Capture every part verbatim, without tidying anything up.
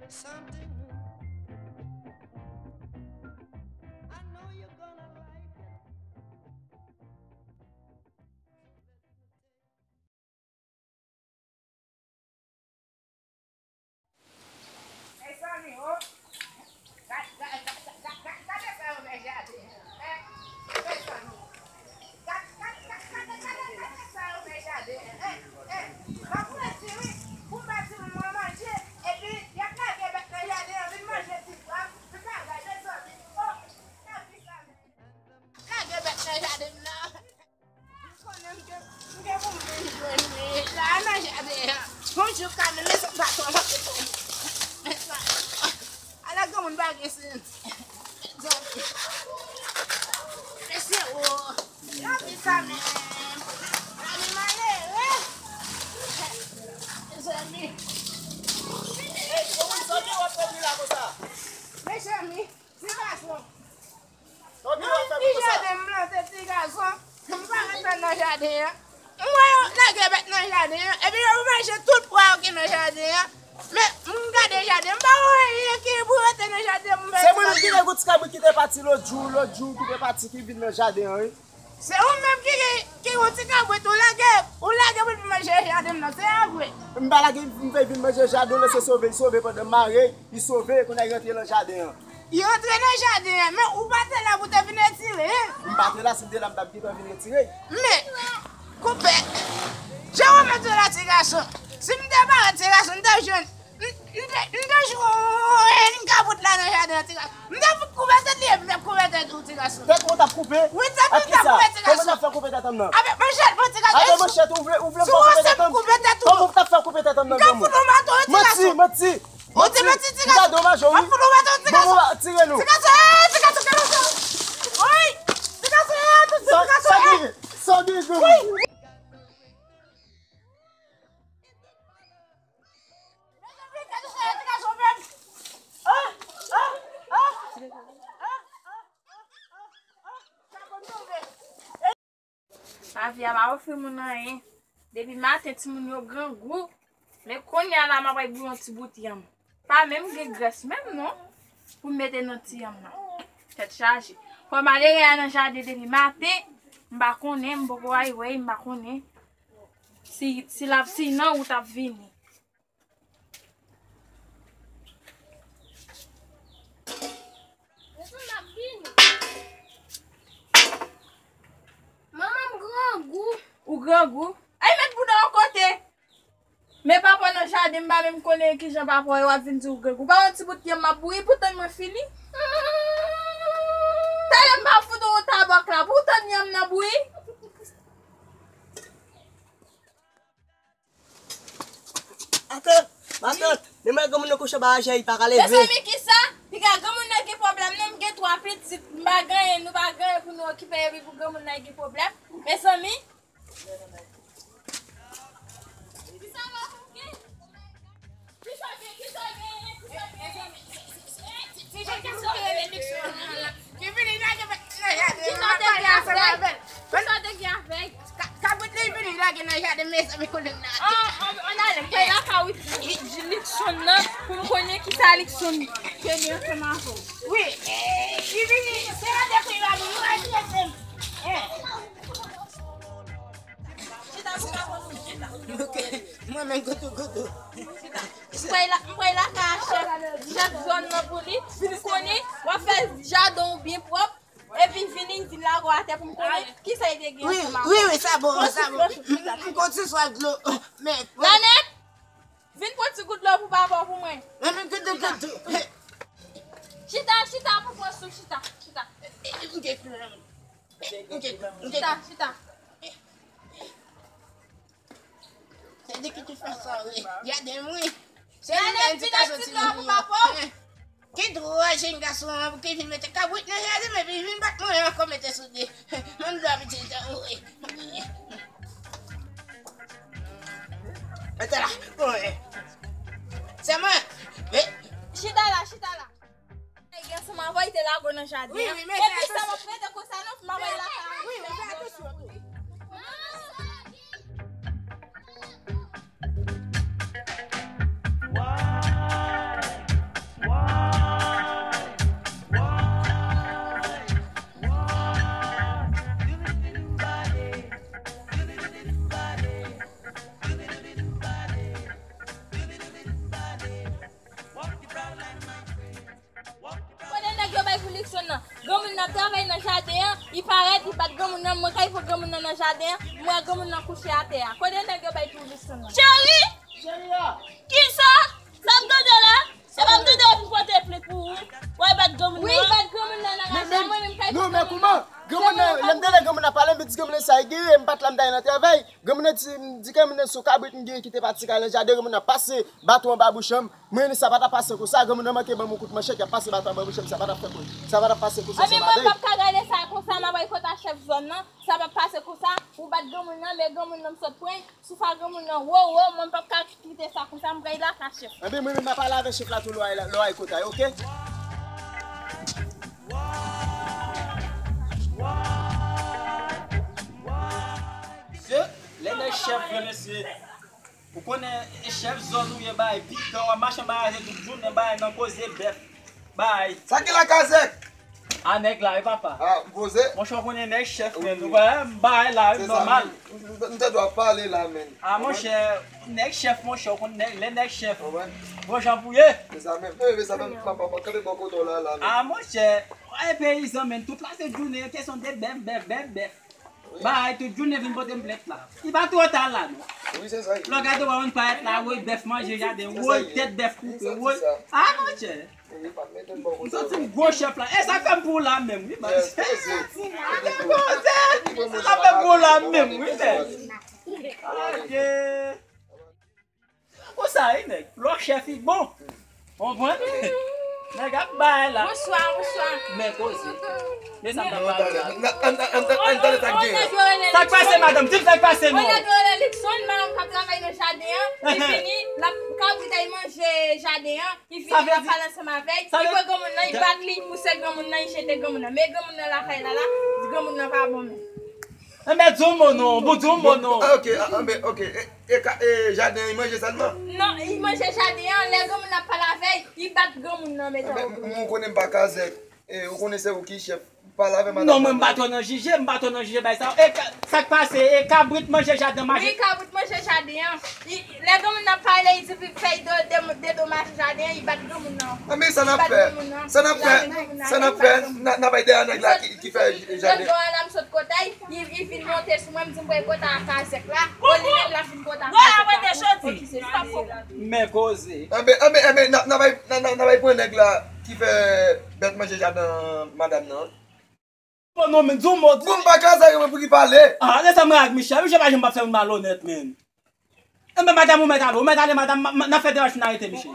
Something new. I know you're gonna like it. Mezanmi, oh. Gad, gad, gad, gad, gad, gade sa yo nan jaden an, eh. Mezanmi. Gad, gad, gad, gade, gade, gade sa yo nan jaden an, eh, eh. M ap redi wi, pou m pa di moun mwen manje, epi y ap lage bèt nan jaden an, vin manje ti pwa, m pa bay, mezanmi. Oh, lavi sa menm. Lage bèt nan jaden m nan. M konnen m gen, m gen pou m vin jwenn li la nan jaden an. Yon jou kanmenm, men se pa twò, men se pa twò. Ala granmoun pa gen sens. Mezanmi. Mesye, oh. Lavi sa menm. Lavi malere. Mezanmi. Ey, granmoun, sa w gen w ap fè vin la konsa? Mezanmi. Ti gason. Sa w gen w ap fè pou konsa? Nan ti jaden m plante ti gason. M pa rantre nan jaden an. M wè yo lage bèt nan jaden an. Epi yo manje tout pwa yo ki nan jaden an. Men m gade jaden, m pa wè anyen ki pou rete nan jaden m. Se mwen menm ki gen yon ti kabrit ki te pati lòt jou, lòt jou ki te pati ki vin nan jaden an, wi. Se ou menm ki, ki, ki yon ti kabrit, ou lage, ou lage pou l vin manje jaden m nan, se a vre. M pa lage, m fè vin manje jaden, lè se sove, li sove pandan m mare, li sove, kounye a li rantre nan jaden an. Li rantre nan jaden an, men ou pa te la pou te vin retire l. M pa te la, si m te la, m t ap gentan vin retire l. Men, koupe. Jerome te la, ti gason. Si m te pa ti gason, m t ap jwenn M, m te, m te jwenn kabrit la nan jaden an, ti gason. M te fout koupe tèt li, epi m t ap koupe tèt ou, ti gason. Tèt ou t ap koupe? Wi, tèt mwen t ap koupe, ti gason. Kòman w t ap fè koupe tèt m nan? Avèk manchèt, mwen, ti gason. Avèk manchèt, ou vle, ou vle m fè koupe tèt m? Si w osé m koupe tèt ou. Kòman w t ap fè koupe tèt m nan, granmoun? M ka fout ou maton, wi, ti gason. Manti, manti. Ou ti manti, ti gason. M ka domaje w, wi. M ap fout ou maton, ti gason. Bon, bon, tire nou. Ti gason, eh, ti gason, ti gason. Wi. Ti gason, eh, ti gason, eh. Sa, sa gen, sa gen, granmoun. Wi. Lavi a pa ofri moun anyen. Depi maten, timoun yo grangou. Men kounye a la, m ap al bouyi yon ti bout yanm. Pa menm gen grès menm non, pou m mete nan ti yanm nan. Tèt chaje. Fò malere a nan jaden depi maten, m pa konnen, m poko al wè l, m pa konnen si, si l ap, si nan wout ap vini. Manman, m grangou. Ou grangou? Ay, met bouda yon kote. Men papa nan jaden, m pa menm konnen kijan papa yo ap vin di ou grangou. Pa yon ti bout yanm m ap bouyi, pou tann mwen fini. Talè m pa fout ou tabak la, pou tann yanm nan bouyi. Matant, matant, men mwen granmoun nan kouche anba aje, li pa ka leve. Mezanmi, kisa? Piga granmoun nan gen pwoblèm non, m gen twa pitit, m pa gen anyen, nou pa gen anyen pou nou okipe, epi pou granmoun nan gen pwoblèm. Mezanmi. Kisa w gen? Kisa w gen? Kisa w gen? Kisa w gen? Ti jan ki sou rele Nixon nan la. Ki vini lage nan jaden an, m ap pale ansanm avè l. Kisa w te gen avè l? Ka-, kabrit li vini lage nan jaden, mezanmi, konnen m nan. An, an, ann ale, m pral lakay Nixon nan pou m konnen kisa Nixon te gen ansanm avè w. Wi, li vini, se yon de kwi la, nou al jete m. Eh. Chita pou kapon nou chita. Ok, mwen menm goutou goutou. Chita. M pral la, m pral lakay chèf, chèf zòn nan pou li, pou konnen, w ap fè jaden w byen pwòp, epi vini, vin lage w atè pou m konnen kisa li te gen ansanm avè w. Wi, wi, sa bon, sa bon. M konn se swa dlo, men. Nanette, vin pran ti gout dlo pou papa w pou mwen. Men, men, goutou, goutou. Chita, chita pou pran souf, chita, chita. M gen, m gen. Chita, chita. Se li ki te fè sa, wi. Gade m, wi. Se li ki te fè sa, ti moun. Ki dwòl jèn gason an ki vin mete kabrit nan jaden m epi vin bat mwen ankò mete sou li. Menm dwa pitit an, wi. Mete la. Wi. Se mwen. Wi. Chita la, chita la. Nèg ansanm avè w, li te lage w nan jaden an. Wi, wi, men epi sa m ap rete konsa non, m ap al lakay. Wi, wi, fè atansyon tou. Why? Mwen kay voye granmoun nan nan jaden an, m wè granmoun nan kouche atè a. Kote nèg yo bay pou Luckson nan? Cheri! Kisa? Sa m tande la? Se pa m tande yo vin pote plent pou ou? Wè, bat granmoun nan. Wi, bat granmoun nan nan raje a, mwen menm kay voye granmoun nan. Non, men kouman? Granmoun nan, lè m tande granmoun nan pale, m di granmoun nan sa e genyen, m pa t la m t ale nan travay. Granmoun nan di, m di granmoun nan se yon kabrit m genyen ki te pati kay nan jaden, granmoun nan pase baton anba bouch an m. Mwen, sa pa t ap pase konsa, granmoun nan manke ban m yon kout manchèt, y ap pase baton anba bouch an m, sa pa t ap fè, sa pa t ap pase konsa, se pa vre. Anben, mwen p ap ka gade sa konsa, m ap al kota chèf zòn nan, sa p ap pase konsa, ou bat granmoun nan, men granmoun nan m sot pran, sou fa granmoun nan, wo, wo, mwen p ap ka kite sa konsa, m pral lakay chèf. Anben, mwen menm, m ap pale avèk chèf la tou, lè w al, lè w al kota yo, oke? Mesye, lè nèg chèf vre, mesye. Ou konnen e chèf zòn ou ye, bay pikan, w ap mache anba raje tout jounen, bay nan koze bèf, bay. Sa ki la Kazèk? A nèg la wi papa. A, m poze. Monchè, w konnen nèg chèf, men nou pa bay la wi, nòmal. M te dwe ap pale la, men. A monchè, nèg chèf, monchè, w konnen lè nèg chèf. Bon jan pou ye. Se sa menm. E, se sa menm, papa, kanpe bò kote w la, la, men. A monchè, e peyizan, men, tout la se jounen, kesyon de bèf, bèf, bèf, bèf. Bay tout jounen vin pote m plent la. Li pa twò ta la non. Wi, se sa. Lè w gade w wè yon parèt la, woy bèf manje jaden, woy tèt bèf koupe, woy. A monchè. M santi m gwo chèf la. E sa k fè m pou w la menm wi. Gade koze. E sa k fè m pou w la menm wi, men. Ake. Konsa wi nèg, lè w chèf li bon. Konprann? Nèg ap bay la. Bonswa, bonswa. Men koze. Men sa m t ap pale la. Ann tande sa k genyen. Sa k pase madanm? Di m sa k pase non. Yon nèg yo rele Luckson, madanm k ap travay nan jaden an. Li vini, l ap kabrit al manje jaden an. Li vini, l ap pale ansanm avè l. Li pran granmoun nan, li bat li, li pouse granmoun nan, li jete granmoun nan. Men granmoun nan lakay la la, granmoun nan pa bon menm. Enben, di yon mo non, bon, di yon mo non. Ah, ok, ah, enben, ok. E, e, ka- e, jaden an, li manje sèlman? Non, li manje jaden an, lè granmoun nan ap pale avè l, li bat granmoun nan, mete anwo. Enben, m konnen m pa Kazèk. E, ou konnen se ou ki chèf. Pale avè madanm. Non, mwen, m pa twò nan jije, m pa twò nan jije bay sa. E, ka- sa k pase? E, kabrit manje jaden, manje. Wi, kabrit manje jaden an. Li- Lè granmoun nan pale, li di pou fè l de- de- dedomaje jaden an, li bat granmoun nan. Ah, men sa n ap fè? Sa n ap fè? Sa n ap fè? N a- n ap bay dèyè nèg la ki, ki fè jaden. Lòt bò a la, m sot kotay, li, li vin monte sou mwen, m di m pral kota a Kazèk la. Bon, li menm la vin kota a Kazèk la. Men koze. Enben, enben, enben, n a- n a bay- n a- n a- n a bay pran nèg la ki fè bèt manje jaden madanm nan. Bon, non, men, di yon mo. Bon, m pa Kazèk, mwen, pou ki pale. Ah, lè sa mwen ak Michel, Michel pa janm p ap fè moun malonèt, men. Enben, madanm, ou mèt ale, ou mèt ale, madanm, ma- ma- n ap fè demach pou n arete Michel.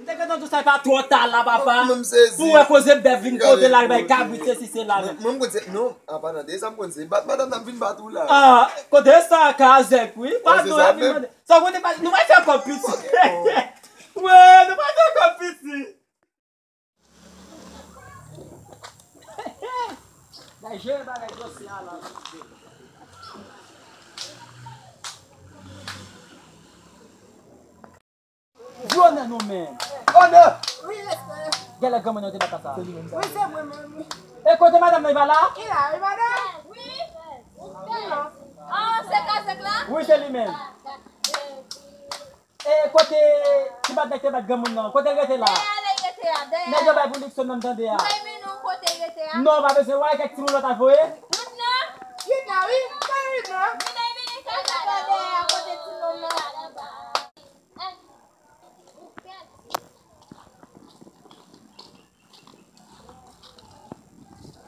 M te gentan di w sa, e pa twò ta la, papa. Mwen, m sezi. Pou wè koze bèf vin kote la, bay kabrit, sesi, sela, men. Mwen, m konn se, non, apa nan de sa, m konn se, bat madanm nan vin bat ou la. Ah, kote sa, Kazèk, wi. Padon, ap vin mande. Sa w konn te pa- nou pa fè kòb piti. Wi, nou pa fè kòb piti. Gade jere bagay dosye a la. Di onè non men. Onè! Wi, respekte. Genlè granmoun nan te bat sa. Wi, se mwen menm, wi. E kote madanm nan, li pa la? Li la, wi, madanm. Wi. Li la. Ah, se Kazèk la? Wi, se li menm. E kote ti bat nèg te bat granmoun nan? Kote l rete la? Dèyè a, lè l rete a, dèyè a. Nèg yo bay pou Luckson nan, m tande a. Mwen menm non, kote l rete a? Non, pa bezwen, w a kèk timoun lòt a voye? Vin nan. Vin nan, wi. Vin nan, vin nan. Vin nan, vin nan, kaka la dèyè a, kote timoun nan.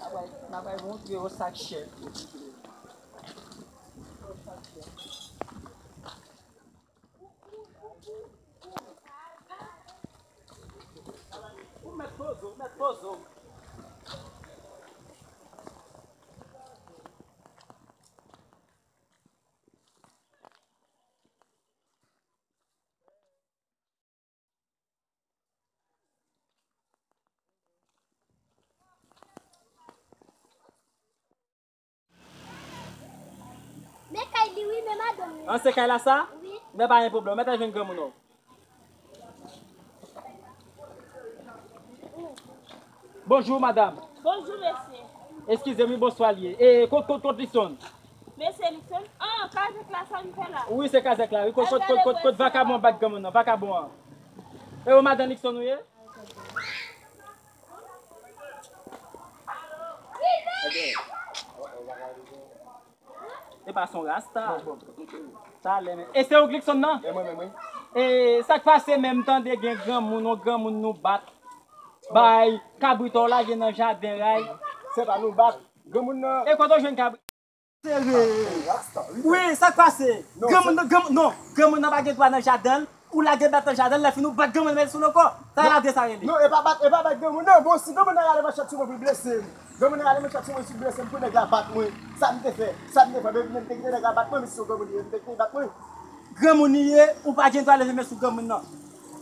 N a bay, n a bay montre yo sa k chèf. Ou mèt poze w, ou mèt poze w. Men kay li wi, men madanm li. An se kay la sa? Wi. Men pa gen pwoblèm, mèt al jwenn granmoun ou. Bonjou, madanm. Bonjou, mesye. Eskize m, wi, bonswa l ye. E, kot, kot, kot Luckson? Mesye Luckson? Ah, Kazèk la, sa l fè la? Wi, se Kazèk la, wi. Kot, kot, kot, kot, kot vakabon an bat granmoun nan, vakabon an? E, o madanm Luckson ou ye? Ebyen, ou pa ka rive. E pa son rasta. Talè men. E se ou Glickson nan? E mwen menm, wi. E sa k pase menm tande gen granmoun, yon granmoun nou bat. Bay kabrit ou lage nan jaden ray. Se pa nou bat. Granmoun nan. E kote w jwenn kabrit? Sere. Wi, sa k pase? Granmoun nan, granmoun, non, granmoun nan pa gen dwa nan jaden l. Ou lage bat nan jaden l, lè fini ou bat granmoun nan sou lo kò. Sa la de sa rele. Non, e pa bat, e pa bat granmoun nan. Bon, si granmoun nan rale manchèt sou mwen pou l blese m. Granmoun nan rale manchèt sou mwen, si l blese m, pou nèg la bat mwen. Sa m te fè? Sa m te fè? Men m te kite nèg la bat mwen, men si se yon granmoun li ye, m te kite l bat mwen. Granmoun li ye, ou pa gen dwa leve men sou granmoun nan.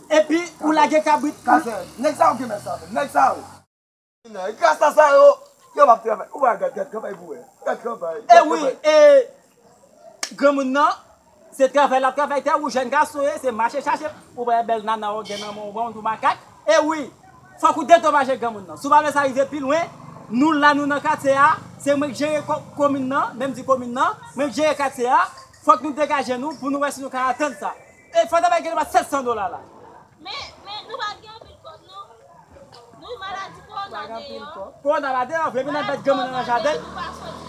Epi, ou lage kabrit. Kazè, nèg sa yo gen mèt sa, nèg sa yo. Nan, e gras a sa yo, yo p ap travay. Ou pa gad, gad travay pou wè. Gad travay, e gad wi, travay. E granmoun nan, se travay l ap travay tè ou, jèn gason ye, se mache chache, ou wè bèl nana ou gen nan men w, bon, ou makak. E wi, fòk ou dedomaje granmoun nan. Si w pa vle sa rive pi lwen, nou la, nou nan katye a, se mwen k jere ko-, komin nan, menm di komin nan, mwen k jere katye a, fòk nou degaje nou pou nou wè si nou ka atann sa. E fò travay gen ba sèt san dola la. Men, men, nou pa gen anpil kòb, non. Nou maladi kowona deyò. Kowona pa deyò, vre, men n ap bat granmoun nan nan jaden. Nou pa soti.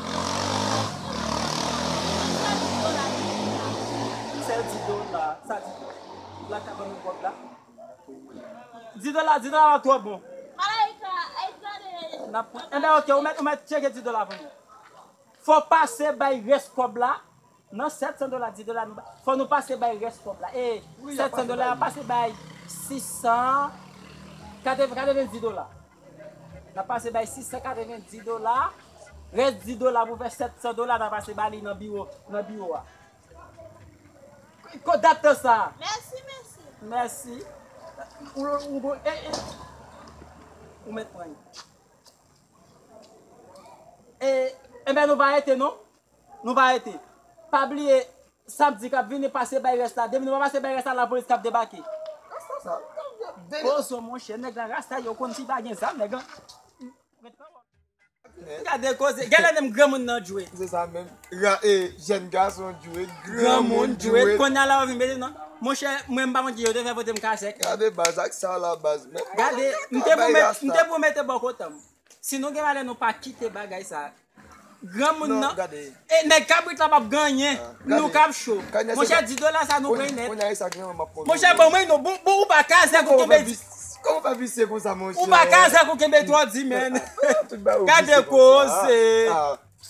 Sèl di dola, sa di dola. Black ka ban nou kòb la. Di dola, di dola twò bon. Malayika, ay gade. N ap pran, enben, oke, ou mèt, ou mèt tcheke di dola pou nou. Fò pase bay rès kòb la. Nan sèt san dola, di dola, nou ba, fò nou pase bay rès kòb la. E sèt san dola, pase bay sis san, katreven, katrevenndi dola. N ap pase bay sis san katrevenndi dola. Rès di dola pou fè sèt san dola, n ap pase ba li nan biwo, nan biwo a. Ko dat tan sa? Mèsi, mèsi. Mèsi. Ou, ou, ou, e, e, ou mèt pran. E, enben, nou pa rete, non? Nou pa rete. Pa bliye, samdi k ap vini, pase bay rès la. Depi nou pa pase bay rès la, lapolis k ap debake. Rasta sa, pozo, monchè, nèg la, rasta, yo konn si pa gen zam, nèg la. Gade koze, gade lè menm granmoun nan djwet. Se sa menm. Ra-, e, jèn gason djwet, granmoun djwet. Kounye a la, w ap vin mete nan. Monchè, mwen, m pa konn ki yo te fè pote m kazèk. Gade baz ak sa la, baz. Gade, m te pwomèt, m te pwomèt bò kote m. Si nou gen valè, nou pa kite bagay sa. Granmoun nan. E nèg kabrit la p ap gen anyen. Nou k ap cho. Monchè, di dola sa nou pran nèt. Monchè, bon, mwen, non, bon, bon, ou pa kazèk ou kenbe. Kòman w fè visye konsa, monchè? Ou pa kazèk ou kenbe twò di, men. Gade koze.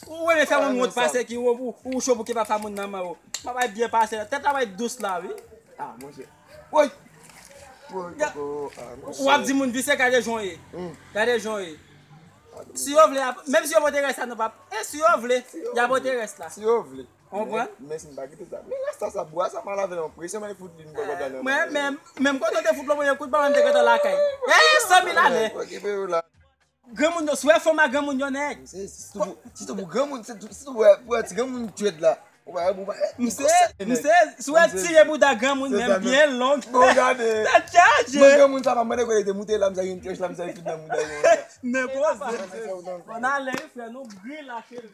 Ou renmen fè moun wont pase ki ou, ou, ou cho pou ke pa fè moun nan mò. M ap bay byen pase la. Tèt la bay dous la, wi. Ah, monchè. Woy! Woy, koko, ah, monchè. W ap di moun visye, gade jan w ye. Gade jan w ye. Si yo vle, menm si yo pote rès la, nou p ap. E si yo vle, y a pote rès la. Si yo vle. Konprann? Men, men si m pa kite sa. Men rasta sa, bwa sa, m al avè l an presyon, men fout li, m pa kontan nan. Mwen, men, menm kote w te fout lòt mwen, kout balon, m te gentan lakay. E, san mil anè. Okipe yo la. Granmoun yo, si w wè fanm a granmoun yo, nèg. Se, se sitou pou, sitou pou granmoun, se tou, sitou pou, pou ti granmoun djwet la. Ou pa, ou pa, misye, misye, si w wè tire bouda granmoun, menm byen long. Bon, gade. Tèt chaje. Mwen granmoun sa, pa mande kote te moute la, m sa yon kèch la, m sa yon tout nan bouda. Men poze. Ann ale, wi, frè, nou gri la, cheri.